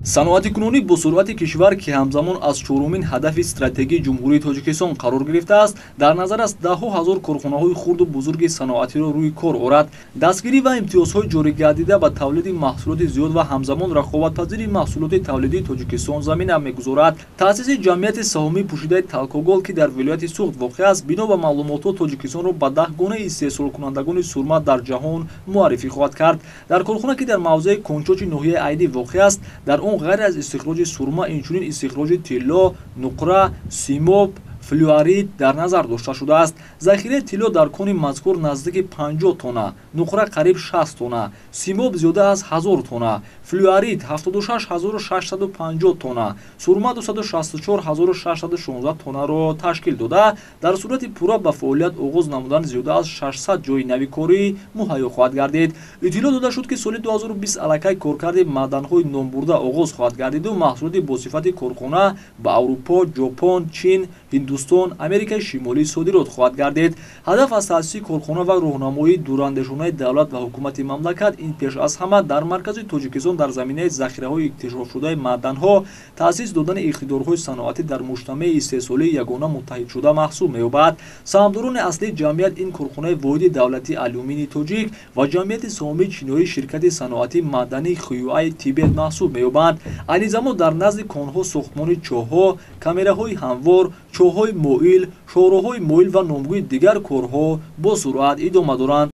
Саноати кунунӣ бо суръати кишвар, ки ҳамзамон аз чорумин ҳадафи стратегии Ҷумҳурии Тоҷикистон қарор гирифтааст, дар назар аст даҳҳо ҳазор корхонаҳои хурду бузурги саноатиро рӯи кор орад. Дастгирӣ ва имтиёзҳои ҷорӣгардида ба тавлиди маҳсулоти зиёд ва ҳамзамон рақобатпазири маҳсулоти тавлидии Тоҷикистон замина мегузорад. Таъсиси ҷамъияти саҳомии пӯшидаи Талкогол, ки дар вилояти Суғд воқеъ аст, бино ба маълумотҳо Тоҷикистонро ба даҳгонаи истеҳсолкунандагони сурма дар ҷаҳон муаррифӣ хоҳад кард. Дар корхона, ки дар мавзеи Кончочи ноҳияи Айнӣ воқеъ аст, дар он ғайр аз истихроҷи сурма инчунин истихроҷи тилло, нуқра, симоб, флюорит дар назар дошта шудааст. Захираи тилло дар кони мазкур наздики 50 тонна, нуқра қариб 60 тонна, симоб зиёда аз 1000 тонна, флюорит 76 650 тонна, сурма 264 616 тоннаро ташкил дода, дар сурати пурра ба фаъолият оғоз намудан зиёда аз 600 ҷойи нави корӣ муҳайё хоҳад гардид. Иттилоъ дода шуд, ки соли 2020 аллакай коркарди маъданҳои номбурда оғоз хоҳад гардиду маҳсулоти босифати корхона ба Аврупо, Ҷопон, Чин, Ҳиндустон, Америкаи Шимолӣ содирот хоҳад гардид. Ҳадаф аз таъсиси корхона ва роҳнамоии дурандешонаи давлат ва ҳукумати мамлакат ин пеш аз ҳама дар маркази Тоҷикистон дар заминаи захираҳои иктишофшудаи маъданҳо таъсис додани иқтидорҳои саноатӣ дар муҷтамаи истеҳсолии ягона муттаҳидшуда маҳсуб меёбад. Саҳмдорони аслии ҷамъият ин корхонаи воҳиди давлатии Алюмини Тоҷик ва ҷамъияти саҳомии чиноии ширкати саноатии маъдании Хюай Тибет маҳсуб меёбанд. Айни замон дар назди конҳо сохтмони чоҳҳо, камераҳои ҳамвор, чоҳҳои моил, шоҳроҳҳои моил ва номгӯи дигар корҳо бо суръат идома доранд.